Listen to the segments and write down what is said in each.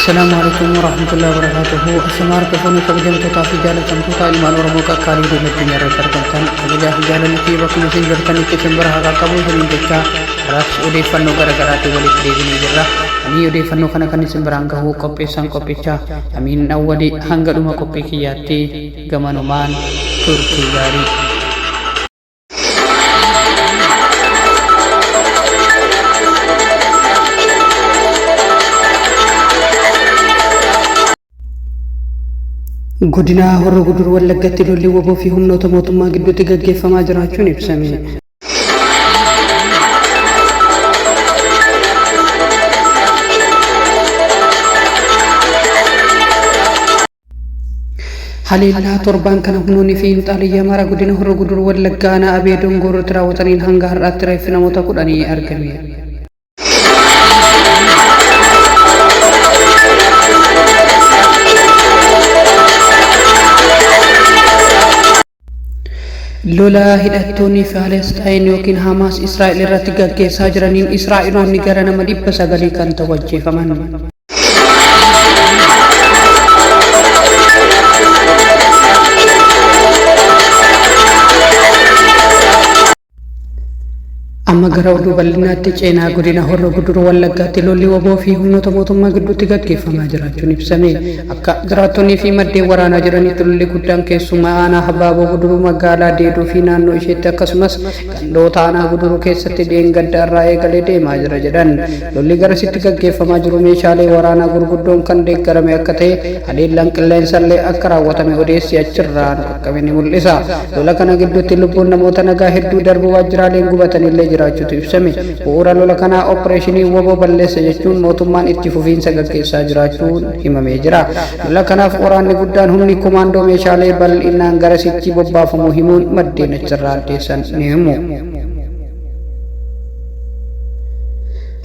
Assalaamu alaikum warahmatullahi wabarakatuhu. Ashamaa harka fuunee kabajamtootaa fi jaalatamtoota ilmaan Oromoo qaqqaalii idil addunyaa irratti argamtan kabajaa fi jaalalli kiyya bakkuma isin jirtanitti isin bira haa qaqqabu isiniin jechaa har'as odeeffannoo gara garaatiin walitti deebinee jirra. Ani odeeffannoo kana kan isin biraan gahu qopheessaan qophichaa Amiin Awwali hanga dhuma qophii kiyyaatti gamanumaan turtii gaarii. Godina Horroo Guduruu Wallaggatti lolli wbo fi humnoota mootummaa gidduutti gaggeeffamaa jiraachuun ibsame. Haleellaa torbaan kana humnoonni fiinxaaliyyi Amaaraa godina Horroo Guduruu Wallaggaa aanaa Abee Dongoorootti raawwataniin hanga har'aatti reeffi namoota kudhanii argame. Lola hidhattoonni Faalestaayin yookiin Hamaas Israa'el irratti gaggeessaa jiraniin Israa'eloonni gara nama 900 kan ta'u ajjeefaman. Amma gara oduu bal'inaatti ceenaa godina Horro Guduruu Wallaggaatti lolli wbo fi humnoota mootummaa gidduutti gaggeeffamaa jiraachuun ibsame. Akka jiraattonnii fi maddeen waraanaa jedhanitti lolli guddaan keessumaa aanaa Habaaboo Guduruu magaalaa Deedoo fi naannoo isheetti akkasumas gandoota aanaa Guduruu keessatti dheengadda irraa eegalee deemaa jira jedhan. Lolli garasitti gaggeeffamaa jiru meeshaalee waraanaa gurguddoon kan deeggarame akka ta'e, haleellaan qilleensallee akka raawwatame odeessi achirraa nu qaqqabe ni mul'isa. Lola kana gidduutti lubbuun namoota nagaa hedduu darbuu waajjiraaleen gubatanillee jiraachuutu ibsame. Bu'uura lola kanaa oppireeshinii wbo balleessa jechuun mootummaan itti fufiinsa gaggeessaa jiraachuun himamee jira. Lola kanaaf waraanni guddaan humni komaandoo meeshaalee bal'inaan garasitti bobbaafamuu himuun maddeen achirraa addeessan ni himu.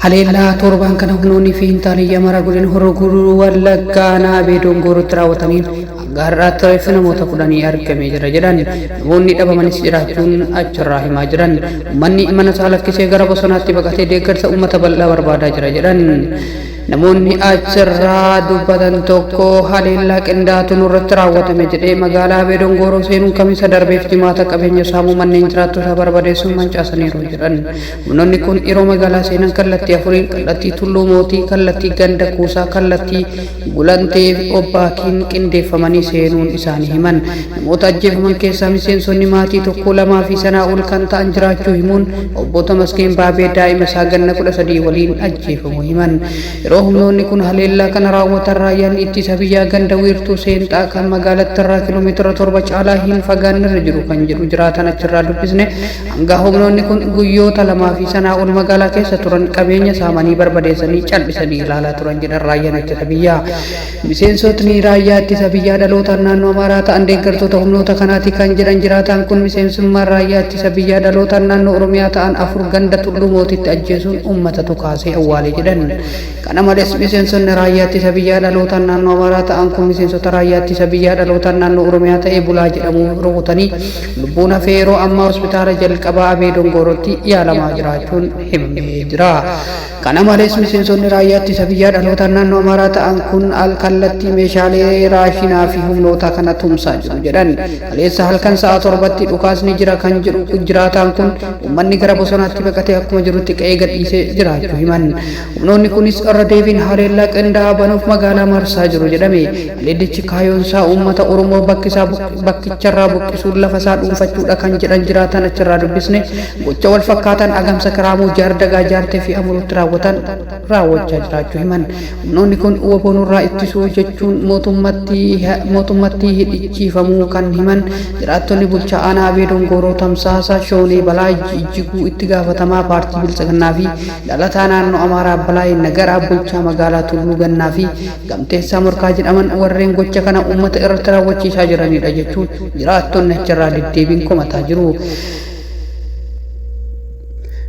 Haleellaa torbaan kana humnoonni fiinxaaliyyi Amaaraa godina Horroo Guduruu Wallaggaa aanaa Abee Dongoorootti raawwataniin hanga har'aatti reeffi namoota kudhanii argamee jira jedhan. Namoonni dhabamanis jiraachuun achirraa himaa jiran. Uummanni mana isaa lakkisee gara bosonaatti baqatee deeggarsa uummata bal'aa barbaadaa jira jedhan. Namoonni achirraa dubbatan tokko haleellaa qindaa'aatu nurratti raawwatame jedhee magaalaa Abee Dongooroo seenuun Kamisa darbeef Jimaata qabeenya saamuu manneen jiraattotaa barbadeessuun mancaasaniiru jedhan. Humnoonni kun yeroo magaalaa seenan kallattii afuriin, kallattii Tulluu Mootii, kallattii Ganda Kuusaa, kallattii Gulantee fi Obbaakiin qindeeffamanii seenuun isaanii himan. Namoota ajjeefaman keessaa miseensonni maatii tokkoo lamaa fi sanaa ol kan ta'an jiraachuu himuun, Obbo Tamasgeen Baabee daa'ima isaa ganna 13 waliin ajjeefamuu himan. Yeroo humnoonni kun haleellaa kana raawwatan raayyaan ittisa biyyaa ganda wiirtuu Seenxaa kan magaalattirraa kiiloomeetira 7 caalaa hin fagaannerra jiru kan jedhu jiraataan achirraa dubbisne hanga humnoonni kun guyyoota lamaa fi sanaa ol magaalaa keessa turan qabeenya saamanii barbadeessanii cal'isanii ilaalaa turan jedhan raayyaan ittisa biyyaa. Miseensotni raayyaa ittisa biyyaa dhalootaan naannoo Amaaraa ta'an deeggartoota humnoota kanaati kan jedhan jiraataan kun miseensummaan raayyaa ittisa biyyaa dhalootaan naannoo Oromiyaa ta'an 4 ganda Tulluu Mootitti ajjeesuun uummatatu kaasee awwaale jedhan. Kana malees miseensonni raayyaa ittisa biyyaa dhalootaan naannoo Amaaraa ta'an kun miseensota raayyaa ittisa biyyaa dhalootaan naannoo Oromiyaa ta'ee Bulaa jedhamu rukutanii lubbuun hafee yeroo ammaa hospitaala jalqabaa Abee Dongoorootti yaalamaa jiraachuun himamee jira. Kana malees miseensonni raayyaa ittisa biyyaa dhalootaan naannoo Amaaraa ta'an kun al kallattii meeshaalee raashinaa fi humnoota kana tumsaa jiru jedhan. Kaleessa halkan sa'a 7tti dhukaasni jira kan jedhu jiraataan kun uummanni gara bosonaatti baqatee akkuma jirutti qe'ee gadhiisee jiraachuu himan. Humnoonni kunis irra deebiin haleellaa qindaa'aa banuuf magaalaa marsaa jiru jedhame. Haleellichi kaayoonsaa uummata Oromoo bakkisaa bakkicharraa buqqisuun lafasaa dhuunfachuudha kan jedhan jiraataan achirraa dubbisne Gocha wal fakkaataan Agamsa Kiraamuu, Jaardagaa Jaartee fi Amuruutti raawwatan raawwachaa jiraachuu himan. Humnoonni kun wbo nurraa ittisuu jechuun mootummattii hidhichiifamuu kan himan jiraattonni bulchaa aanaa Abee Dongooroo Tamsaasa Shoonee Balaay Ijjiguu itti gaafatamaa paartii Biltsiginnaa fi dhalataa naannoo Amaaraa Balaay Nagaraa bulchaa magaalaa Tulluu Gannaa fi Gamteessaa Morkaa jedhaman warreen gocha kana uummata irratti raawwachiisaa jiranidha jechuun jiraattonni achirraa deddeebiin komataa jiru.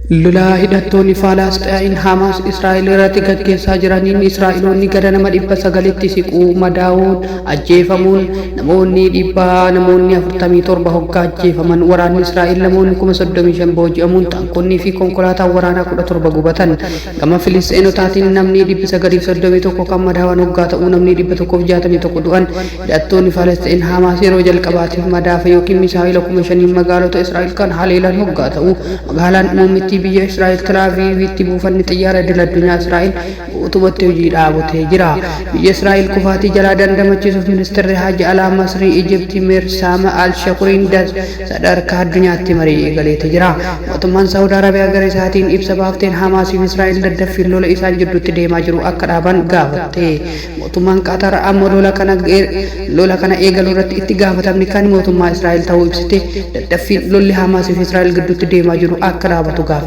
Lola hidhattoonni Faalaasxaayin Hamaas Israa'el irratti gaggeessaa jiraniin Israa'eloonni gara nama 900tti siquu madaa'uun ajjeefamuun, namoonni 47 hoggaa ajjeefaman, waraanni Israa'el namoonni 35,000 booji'amuun, taankonnii fi konkolaataan waraanaa 17 gubatan. Gama Filisxeenotaatiin namni 931 kan madaawan hoggaa ta'uu, namni 161 du'an. Hidhattoonni Falasxiin Hamaas yeroo jalqabaatiif madaafa yookiin misaa'ila 5,000 magaalota Israa'el kan haleelan hoggaa ta'u, magaalaan muummittii biyya Israa'el Tel Aviivitti buufanni xiyyaara idil addunyaa Israa'el guutumatti hojii dhaabutee jira. Biyya Israa'el kufaatii jalaa dandamachiisuuf ministeerri haja alaa Masrii, Ijipti Mirsaama Al-Shakuriin sadarkaa addunyaatti marii eegaleeti jira. Mootummaan Saawud Arabiyaa gara isaatiin ibsa baafteen Hamaasii fi Israa'el daddaffiin lola isaan jidduutti deemaa jiru akka dhaaban gaafatte. Mootummaan Qatar ammoo lola kana eegaluu irratti itti gaafatamni kan mootummaa Israa'el ta'uu ibsite, daddaffiin lolli Hamaas fi Israa'el gidduutti deemaa jiru akka dhaabatu gaafatte.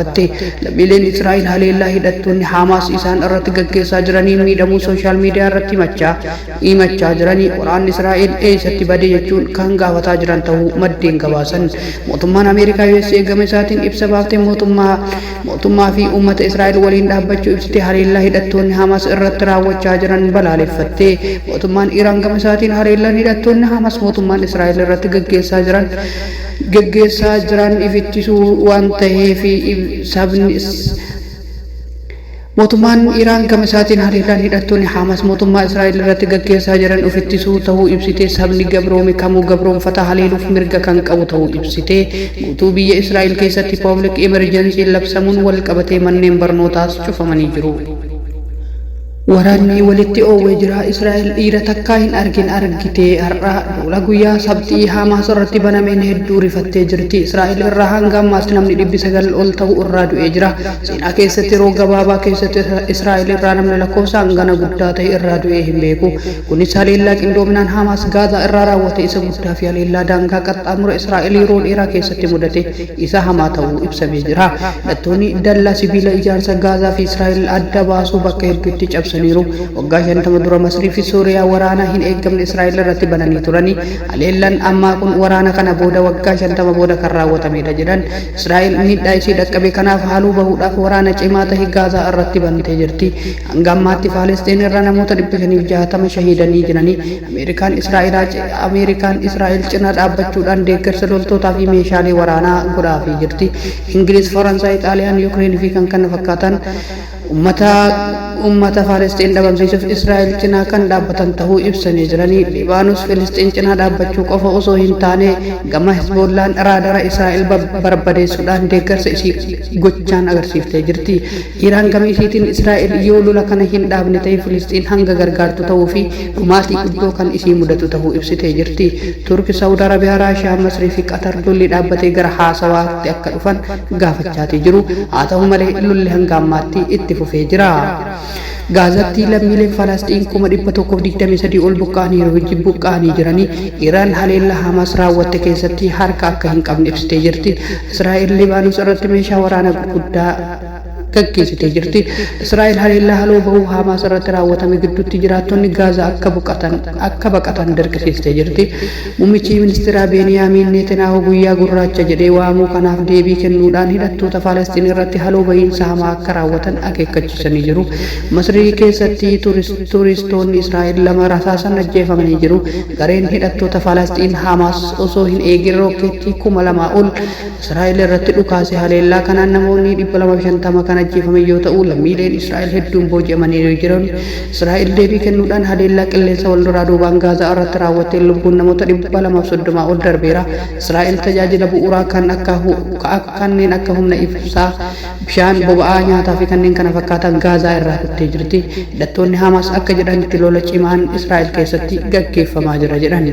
Lammiileen Israa'el haleellaa hidhattoonni Hamaas isaan irratti gaggeessaa jiraniin miidhamuu social media irratti himachaa jiranii, waraanni Israa'el eessatti bade jechuun kan gaafataa jiran ta'uu maddeen gabaasan. Mootummaan Ameerikaa USA gama isaatiin ibsa baaftee mootummaa fi uummata Israa'el waliin dhaabbachuu ibsite, haleellaa hidhattoonni Hamaas irratti raawwachaa jiran balaaleffatte. Mootummaan Iraan gama isaatiin haleellaan hidhattoonni Hamaas mootummaan Israa'el irratti gaggeessaa jiran ifittisuu waan ta'eef sabni. Mootummaan Iraan gama isaatiin haleellaan hidhattoonni Hamaas mootummaa Israa'el irratti gaggeessaa jiran ofittisuu ta'uu ibsite, sabni gabroome kamuu gabroonfata haleeluuf mirga kan qabu ta'uu ibsite. Guutuu biyya Israa'el keessatti public emergency labsamuun wal qabatee manneen barnootaas cufamanii jiru. Waraanni walitti oowwee jira. Israa'el dhiira takkaa hin argin argitee har'a duula guyyaa Sabxii Hamaas irratti banameen hedduu rifattee jirti. Israa'el irraa hanga ammaatti namni 900 ol ta'u irraa du'ee jira. Seenaa keessatti yeroo gabaabaa keessatti Israa'el irraa namni lakkoofsa hangana guddaa ta'e irraa du'ee hin beeku. Kunis haleellaa qindoominaan Hamaas Gaazaa irraa raawwate isa guddaa fi haleellaa daangaa qaxxaamura Israa'el yeroo dheeraa keessatti mudate isa hamaa ta'uu ibsamee jira. Hidhattoonni dallaa sibiila ijaarsa Gaazaa fi Israa'el adda baasuu bakka hedduutti cabsaniiru. Waggaa 50 dura Masrii fi Sooriyaa waraana hin eeggamne Israa'el irratti bananii turani. Haleellaan ammaa kun waraana kana booda waggaa 50 booda kan raawwatamedha jedhan. Israa'el miidhaa isii dhaqqabe kanaaf haaluu bahuudhaaf waraana cimaa ta'e Gaazaa irratti bantee jirti. Hanga ammaatti Faalistiin irra namoota 560 shahiidanii jiranii. Ameerikaan Israa'el cinaa dhaabbachuudhaan deeggarsa loltootaa fi meeshaalee waraanaa godhaafii jirti. Ingiliz, Faransaay, Xaaliyaan, Yukireen fi kan kana fakkaatan ummata Faalistiin dhabamsiisuuf Israa'el cinaa kan dhaabbatan ta'uu ibsanii jiranii. Libaanos Filistiin cinaa dhaabbachuu qofa osoo hin taane, gama Hezbollaan raadara Israa'el barbadeessuudhaan deeggarsa isii gochaan agarsiiftee jirti. Iraan gama isiitiin Israa'el yoo lola kana hin dhaabne ta'e Filistiin hanga gargaartu ta'uu fi dhumaatii guddoo kan isii mudatu ta'uu ibsitee jirti. Turki, Saawud Arabiyaa, Raashiyaa, Masrii fi Qatar lolli dhaabbatee gara haasawaatti akka dhufan gaafachaatii jiru. Haa ta'u malee, lolli hanga ammaatti itti fufee jira. Gaazatti lammiileen Falasxiin 123,000 ol buqqa'anii jiranii. Iraan haleellaa Hamaas raawwatte keessatti harka akka hin qabne ibsitee jirti. Israa'el Libaanos irratti meeshaa waraanaa gurguddaa gaggeessitee jirti. Israa'el haleellaa haloo bahuu Hamaas irratti raawwatame gidduutti jiraattonni Gaazaa akka baqatan dirqisiistee jirti. Muummichi ministeeraa Beniyaamiin Netanyaahuu guyyaa gurraacha jedhee waamuu kanaaf deebii kennuudhaan hidhattoota Falasxiin irratti haloo bahiinsa hamaa akka raawwatan akeekkachiisanii jiru. Masrii keessatti turistoonni Israa'el lama rasaasan ajjeefamanii jiru. Gareen hidhattoota Falasxiin Hamaas osoo hin eegin rookeettii 2,000 ol Israa'el irratti dhukaase. Haleellaa kanaan namoonni 250 kan ajjeefaman yoo ta'u, lammiileen Israa'el hedduun booji'amanii jiran. Israa'el deebii kennuudhaan haleellaa qilleensa wal duraa duubaan Gaazaa irratti raawwatteen lubbuun namoota 230 ol darbeera. Israa'el tajaajila bu'uuraa kan akka kanneen akka humna ibsaa, bishaan, boba'aa, nyaataa fi kanneen kana fakkaatan Gaazaa irraa kuttee jirti. Hidhattoonni Hamaas akka jedhanitti lola cimaan Israa'el keessatti gaggeeffamaa jira jedhan.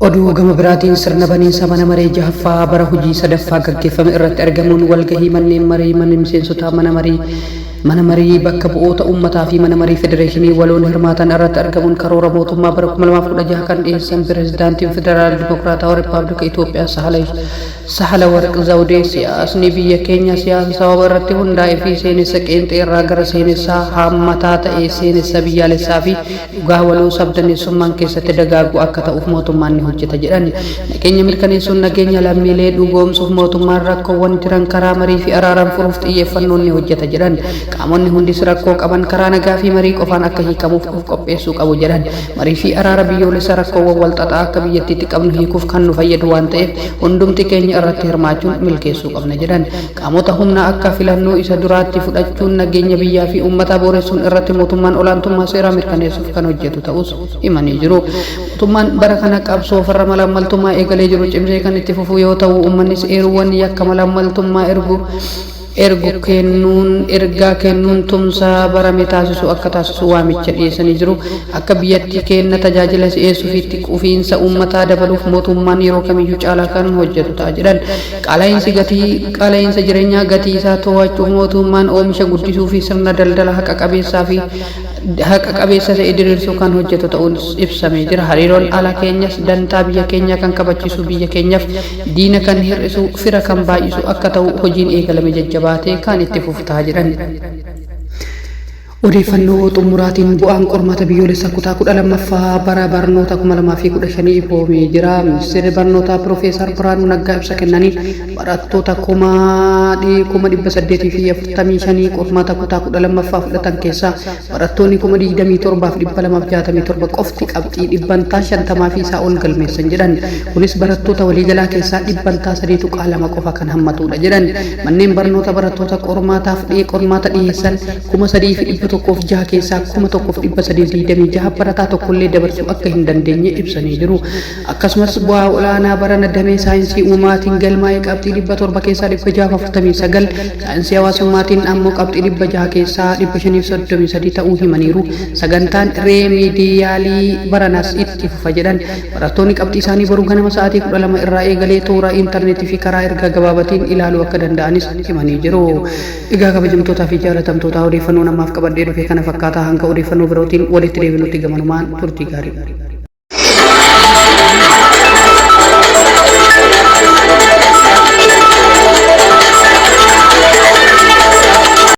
Oduu gama biraatiin, sirna baniinsa mana maree jahaffaa bara hojii sadaffaa gaggeeffame irratti argamuun walgahii manneen maree mana miseensota mana maree Mana marii bakka bu'oota uummataa fi mana marii federeeshinii waloon hirmaatan irratti argamuun karoora mootummaa bara 2016 kan dhiyeessan Pireezidaantiin Federaala Dimokiraatawaa Rippaabilika Itoophiyaa Sahalawarq Zawudee, siyaasni biyya keenya siyaasa sababa irratti hundaa'ee fi seenessa qeenxee irraa gara seenessa haammataa ta'e, seenessa biyyaalessaa fi dhugaa waloo sabdaneessummaan keessatti dagaagu akka ta'uuf mootummaan ni hojjeta jedhan. Nageenya mirkaneessuun nageenya lammiilee dhugoomsuuf mootummaan rakkoowwan jiran karaa marii fi araaraan furuuf xiyyeeffannoon ni hojjeta jedhan. Qaamonni hundis rakkoo qaban karaa nagaa fi marii qofaan akka hiikamuuf of qopheessuu qabu jedhan. Marii fi araara biyyoolessaa rakkoowwan walxaxaa akka biyyattiitti qabnu hiikuuf kan nu fayyadu waan ta'eef hundumti keenya irratti hirmaachuun milkeessuu qabna jedhan. Qaamota humna akka filannoo isa duraatti fudhachuun nageenya biyyaa fi uummataa booressuun irratti mootummaan olaantummaa seeraa mirkaneessuuf kan hojjetu ta'us himanii jiru. Mootummaan bara kana qabsoo farra malaammaltummaa eegalee jiru cimsee kan itti fufu yoo ta'u, uummannis eeruuwwan yakka malaammaltummaa ergu kennuun ergaa kennuun tumsa barame taasisu akka taasisu waamicha dhiyeessanii jiru. Akka biyyattii kenna tajaajila si'eessuu fi itti quufiinsa uummataa dabaluuf mootummaan yeroo kamiyyuu caalaa kan hojjetu ta'a jedhan. Qaala'insi gatii qaala'insa jireenyaa gatii isaa to'achuuf mootummaan oomisha guddisuu fi sirna daldala haqa qabeessaa fi haqa qabeessa ta'e diriirsuu kan hojjetu ta'uun ibsamee jira. Hariiroon ala keenyas dantaa biyya keenyaa kan kabachiisu, biyya keenyaaf diina kan hir'isu, fira kan baay'isu akka ta'u hojiin eegalame jajjabaatee kan itti fufu ta'a jedhan. Odeeffannoo xumuraatiin, bu'aan qormaata biyyoolessaa kutaa 12ffaa bara barnoota 2015 ifoomee jira. Ministeerri barnootaa Piroofeesar Biraanuu Naggaa ibsa kennaniin, barattoota 845,000 qormaata kutaa 12ffaa fudhatan keessaa barattoonni 27,267 qofti qabxii 50% fi isaa ol galmeessan jedhan. Kunis barattoota waliigalaa keessaa 3.2% qofa kan hammatudha jedhan. Manneen barnoota barattoota qormaataaf qormaata dhiyeessan 3,106 keessaa 1,326 barataa tokkollee dabarsuu akka hin dandeenye ibsanii jiru. Akkasumas bu'aa olaanaa barana damee saayinsii uumamaatiin galmaa'ee qabxii 700 keessaa 649, saayinsii hawaasummaatiin ammoo qabxii 600 keessaa 533 ta'uu himaniiru. Sagantaan reemidiyaalii baranas itti fufa jedhan. Barattoonni qabxii isaanii boruu ganama sa'aatii 12 irraa eegalee toora intarneetii fi karaa ergaa gabaabatiin ilaaluu akka danda'anis himanii jiru. Egaa kabajamtootaa fi jaalatamtoota, odeeffannoo namaaf qabadhee dhufe kana fakkaataa. Hanga odeeffannoo birootiin walitti deebinutti gamanumaan turtii gaarii.